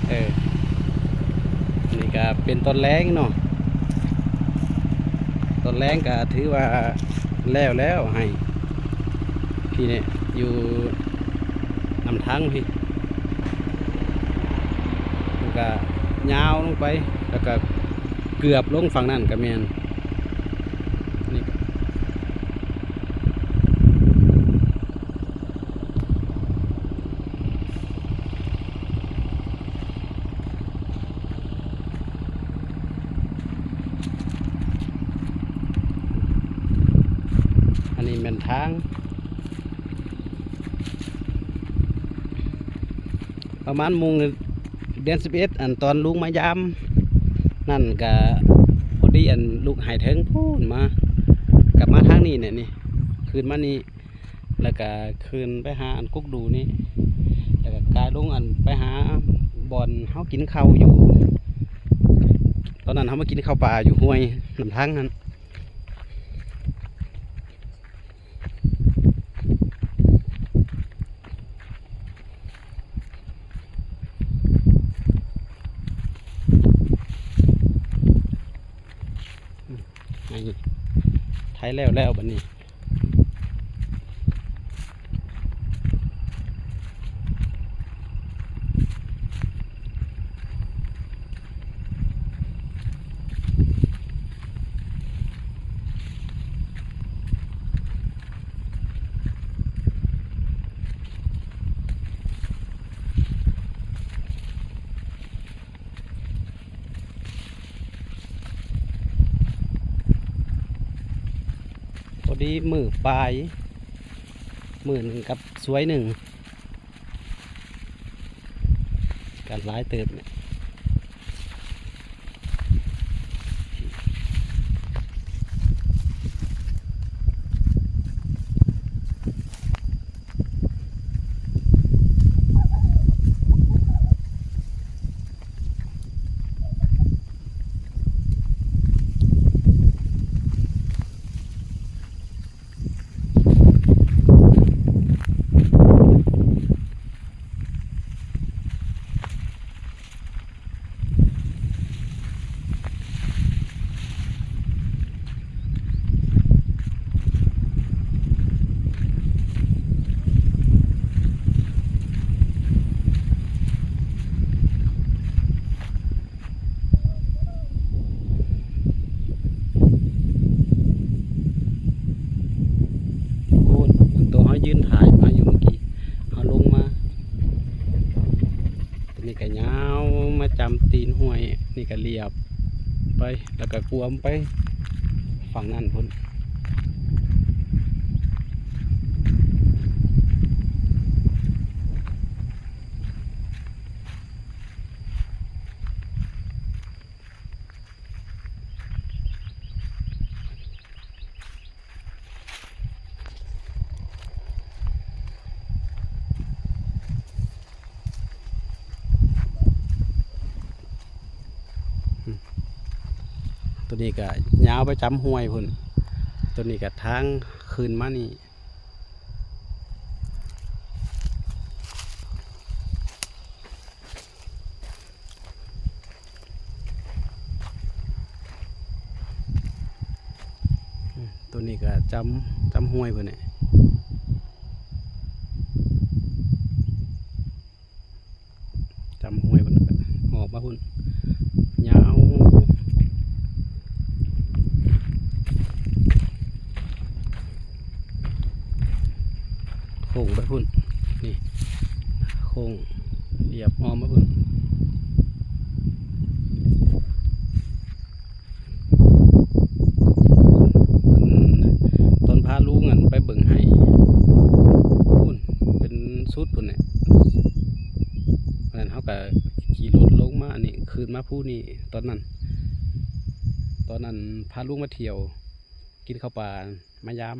ເອີ ນີ້ກະເປັນຕອນແລງເນາະ ຕອນແລງກະຖືວ່າແລ້ວແລ້ວ ໃຫ້ພີ້ນີ້ ຢູ່ນຳທາງພີ້ ມັນກະຍາວລົງໄປ ແລ້ວກະເກືອບລົງຝັ່ງນັ້ນກະແມ່ນ ນີ້ກະ ອັນນີ້ແມ່ນທາງ ປະມານໂມງ ເດືອນສິບເອັດ ອັນຕອນລຸງມາຢາມນັ້ນກະ ພໍດີອັນລຸກໃຫ້ເຖິງພຸ້ນມາ ກັບມາທາງນີ້ແຫຼະນີ້ ຄືນມານີ້ ແລ້ວກະຄືນໄປຫາອັນກົກດູນີ້ ແລ້ວກະກາຍລົງອັນໄປຫາບ່ອນເຮົາກິນເຂົ້າຢູ່ ຕອນນັ້ນເຮົາມາກິນເຂົ້າປ່າຢູ່ຫ້ວຍນຳທາງນັ້ນ. ໄຖແລ້ວແລ້ວບັດນີ້. ພໍດີມື້ປາຍ ມື້ໜຶ່ງກັບສວຍໜຶ່ງ ກະຫຼາຍເຕີບ. ໂອ້ ໂຕເຮົາຢືນຖ່າຍມາຢູ່ເມື່ອກີ້ ເຮົາລົງມາ ໂຕນີ້ກະຍາວມາຈຳຕີນຫ້ວຍ ນີ້ກະລຽບໄປ ແລ້ວກະກວມໄປຝັ່ງນັ້ນພຸ້ນ. ໂຕນີ້ກະຍາວໄປຈຳຫ້ວຍພຸ້ນ ໂຕນີ້ກະທາງຂຶ້ນມານີ້. ໂຕນີ້ກະຈຳ ຈຳຫ້ວຍພຸ້ນແຫຼະ ຈຳຫ້ວຍພຸ້ນ ອອກມາພຸ້ນ ຍາວ ໂຄ້ງໄປພຸ້ນ ນີ້ ໂຄ້ງລຽບອ້ອມມາພຸ້ນ. ຕອນພາລຸງ ອັນ ໄປເບິ່ງໄຮ່ພຸ້ນ ເປັນສຸດພຸ້ນແຫຼະ ອັນນັ້ນເຮົາກະຂີ່ລົດລົງມາ ອັນນີ້ ຂຶ້ນມາພູນີ້ ຕອນນັ້ນ ຕອນນັ້ນພາລຸງມາທ່ຽວ ກິນເຂົ້າປ່າ ມາຢາມ